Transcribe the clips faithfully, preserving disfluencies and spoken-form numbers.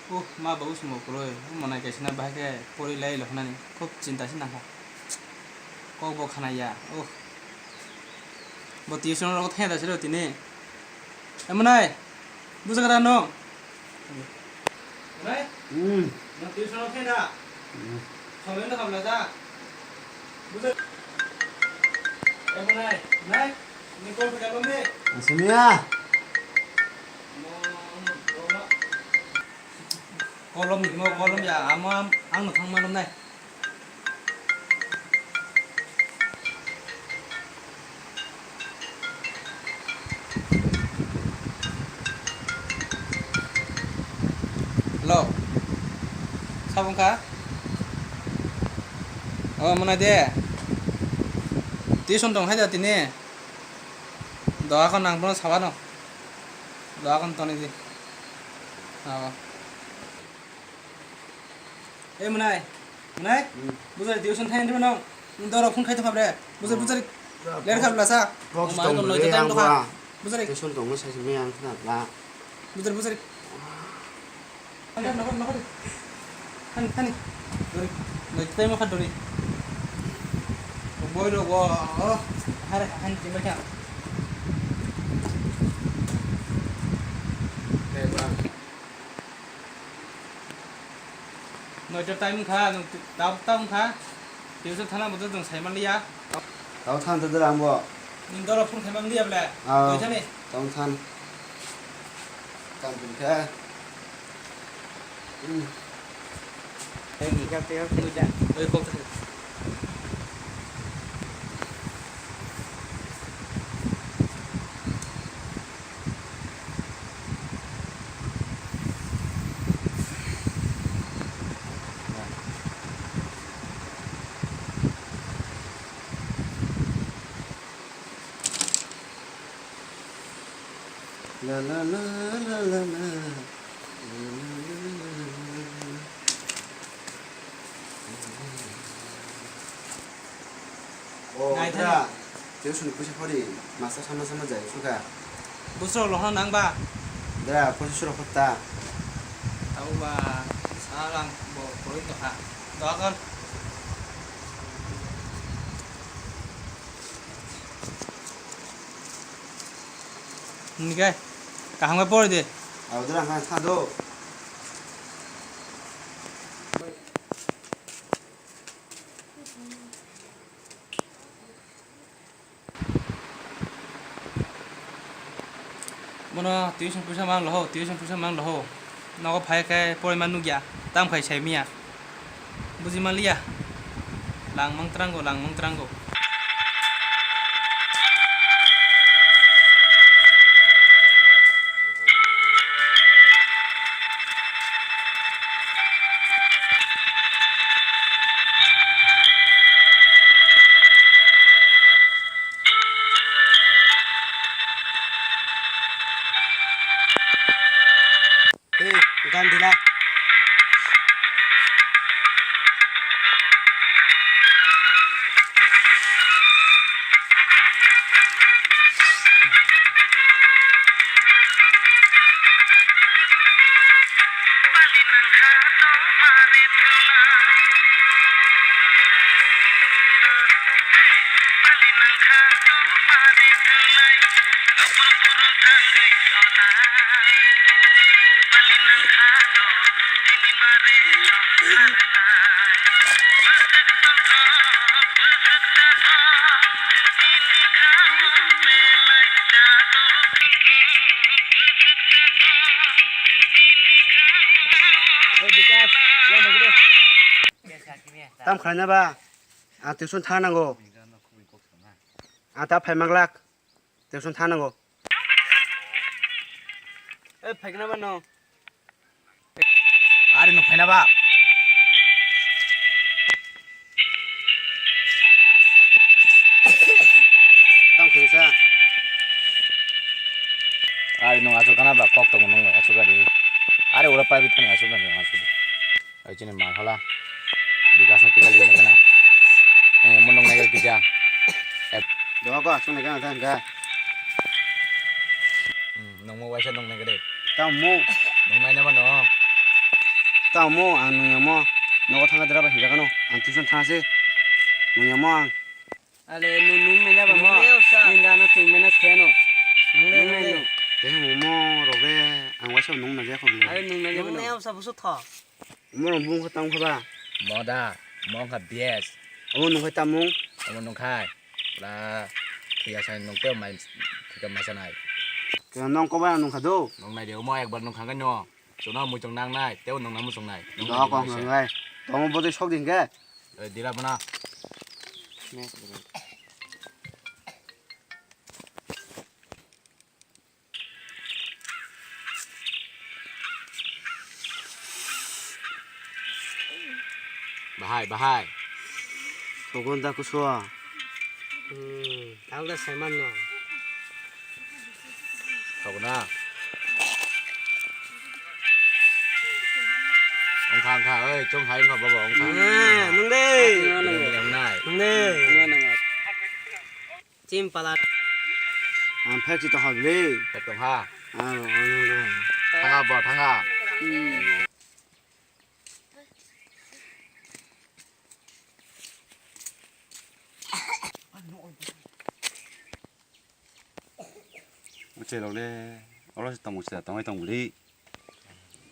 Uh, ma babu swngo kwrwi, omo nai kaisa na bahai khe pori lai lo hwnani khub chinta se nangkha. Kok bo khana ya, uh. Bo tuition rok thaya da siro tini. Emonai, bujagra no. Emonai? Hmm. No tuition rok thaya da? Hmm. Somen da hamla da. Buja-, Emonai, nai? Ni call pe kalom de. Asmiya. No, no, no. Kolom ni mo kolom ya, amo am, ang no thang malom nai. Hello. Sabong kha? Oh, mwnai de. Tuition tong hai da tini. Doa kon nang bono sawa no. Doa kon toni di. Awa. Eh, mwnai. Mwnai? Hmm. Bujari tuition thain rw nang. Doro phone khai tongkha bre. Bujari, hmm, bujari. Ler kha bla sa. Box. Oh, ma tong kon noita le time tongkha. Bujari. Tuition tongno sai se me ang khna bla. Bujari, bujari. Nokar, nokar, nokar. Thani, thani. Dori. Noita time kha dori. Boi rok bo. Oh. Hare, han, timba kha. Noita time wngkha, nwng tabo ta wngkha. Tuition thana bo to nwng sai manliya. Tabo thang tong dora ang bo. Nwng doro phone khai manliya ble. Ah, twi thani. Tong than. Kam pun kha. Hmm. Tei ni kha, tei kha, tei kha. Oi, kok. La, la, la. O, nai bra, thani. Tuition ni puisa phari, master sama sama jai, suka. Busro lohno nang ba? Bra, puisa suro khotta. Tau ba, salang bo, koi to ha. Doakan. Hingke, kaham khe pori di. Abo dwla kha, kha do. Bono tuition puisa mang loho, tuition puisa mang loho. Nogo phai khe porima nukya, tang phai sai miya. Buji manliya. Langmang trango, langmang trango. Hey, gan dila. Tam khlaina ba? Ang tuition thang nango. Ang ta phai manglak. Tuition thang nango. Eh, phaikna ba no? Ari no phaina ba? Tang khaisa. Ari no asuk kana ba kok tong nung asuk ari. Ari ora pai bit kana asuk kana asuk. Ai chini mangkhala. Bikas na tikali na kana. Eh, mo nung nai kisa. Doa ko asuk nai kana tang ka. Hmm, nung mo waisa nung nai kade. Tang mo. Nung nai nama nung. Tamo ang nung yamo. Nogo thangkha dera bai hinjakano. Ang tuition thangkha se. Nung yamo ang. Ale nung nung nai ba mo. Nung nai usa. Nung da no tong mena se no. Nung nai, nung nai. Tei mo mo rok be ang waisa nung na jakho bile. Ale nung nai ba no. Nung nai usa busu tho. Mo rok bung kha tang kha ba. Moda, mo kha B S. Amo nung khai tamung. Amo nung khai. La, thia sai nung teo mai, thika mai sanai. Ke nong ko ba nung kha do. Nung nai de mo ekbar nung kha no. Chuna muchung nang nai, teo nung na muchung nai. Nung nai ko ngai. Tomo bodoi sok din ke. Dira bana. Bahai, bahai. Sogon da kusua. Hmm, tang da saiman no. Sogon na. Ongkha, ongkha, oi, chong hai ongkha, baba, ongkha. Nung de. Nung de. Nung de. Chim palat. Ang phek si tokha bili. Phek tong ha. Ang ang ang. Thanga bo thanga. Hmm. Uche lok le. Olo si tong uche tong tong bili.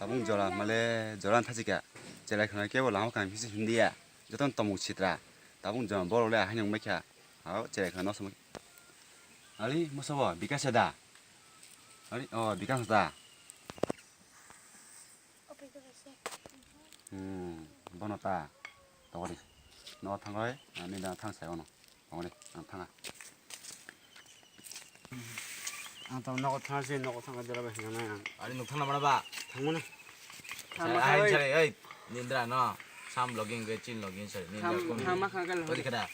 Tabung jora male jora thachika. Chelai khana kebo lama kami hisi hindia. Joton tomuk sitra. Tabung jora bolo le ahai nang mekha. Hao chelai khana nosom. Ali mosobo Bikash da. Ali o Bikash da. Hmm, bono ta. Togori. No thangoi, ani da thang sai ono. Tongni, ang thanga. Ang tamo nogo thanga se, nogo thanga dera bai hinamai ang. Ani nuk thangna mana ba? Thangmani. Thangma ai, thangoi. Sari, oi, Nindra no. Sam logging ke chin logging sari. Nindra Sam, kom. Thangma kha gal. Oi, kada.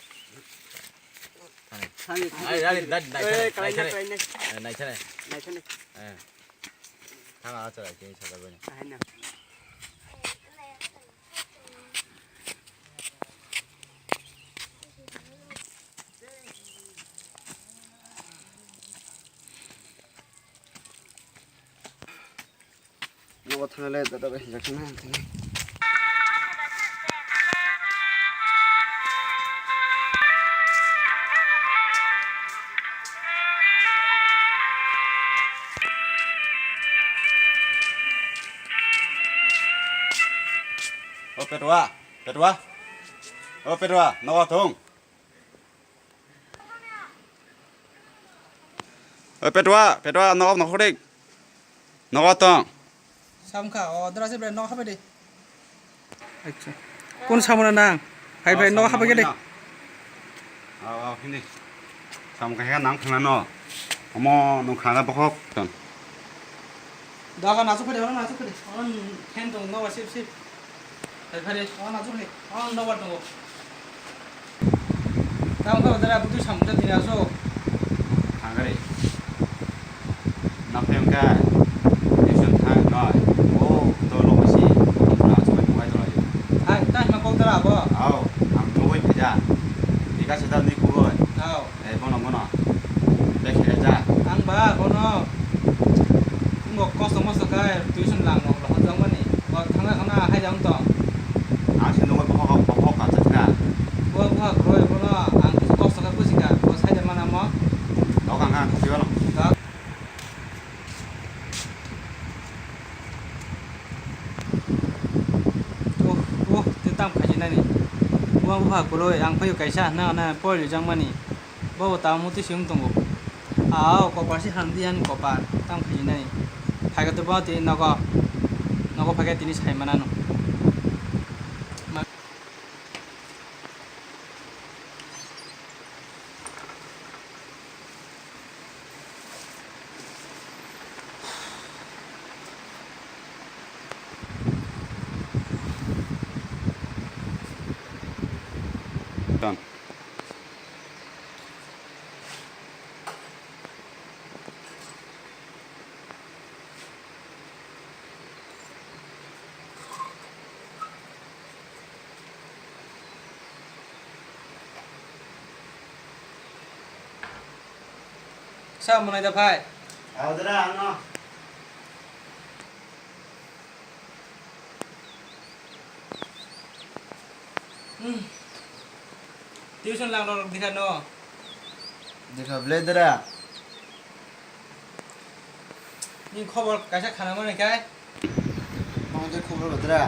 Thani. Thani, thani. Ai, ai, dad, nai, eh, thani, kalai nai, nai, thani. Kalai nai. Eh, nai, thani. Nai, thani. Eh. Thanga acha, ai, ke sa da bani. Ai, na. Nogo thangna le dada bai hinjak na hinjak na. O Petwa, Petwa. O Petwa, nogo thung. O Petwa, Petwa, nogo nokhorek. Nogo tong. Samkha, o dra se bre nogo habai de. Acha. Kun samuna nang? Hai bai nogo habai de. Aw, aw, hindi. Samkha he nang khana no. Omo nung khana bokhok ton. Daga nasu khade, ono nasu khade. Ono fan tong nogo sip sip. Hai phare, o na jukni, o nobar tongo. Tamo khe dara butui samung tini aso. Thangare. Naphemka. Tuition thang noi. O, to lo si. Na so mai bukai to lai. Hai, tai ma kok dara abo. Au, ang nugui phaja. Bika se da ni kuboi. Au. Eh, bono, bono. Bek khe ja. Ang ba, bono. Bo kosto mosto khe tuition lang no, lo hojak mani. Bo thangna khana hai jang tong. Ang se nungui bokhok, bokhok ka chakra. Bo boha kroi, bono ang kisa kosto khe buji kha. Bo sai de mana mo. Dok ang kha, kha, kha, kha. Oh, oh, te tam khaji nani. Bo boha kroi, ang phaio kaisa, na, na, pori jang mani. Bo bo tamo muti siyung tongo. Ao, kopar si hamdi yan kopar. Tam khaji nai. Phaiga to bo tini nogo. Nogo phaiga tini sai manano. Ma- Done. Sa mwnai da phai. Audra ano. Hmm. Tuition lang rok dikha no. Dikha ble dera. Ni khobor kaisa khana mani kai. Mangje khobor ba dera.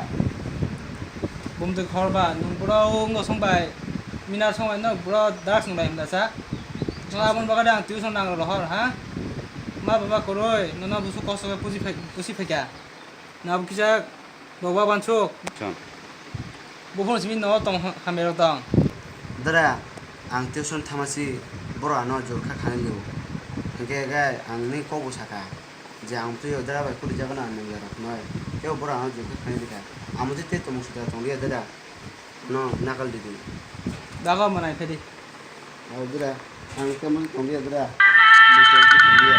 Bumtwi khobor ba, nung bro ngo song bai. Mina song bai no bro drugs nung bai himda sa. Nung abon bagade ang tuition lang rok hor ha. Ma baba koroi, nono busu kosto pusi phai, pusi phaikha. Nabo kisa bokba bansuk. Chon. Buphang simi no tong hamero tong. Dara, ang tuition thamasi boro ano jor kha khanai liu. Hingke gai ang ni kok bo saka. Je ang twi dara bai kuli jaga na nang yaro noi. Kebo boro ano jor kha khanai dikha. Amo je te tomung sutra tong liya dara. No, nakal didi. Dago manai phedi. Aw dura, ang kemo tongya dura. Betul tu tongya.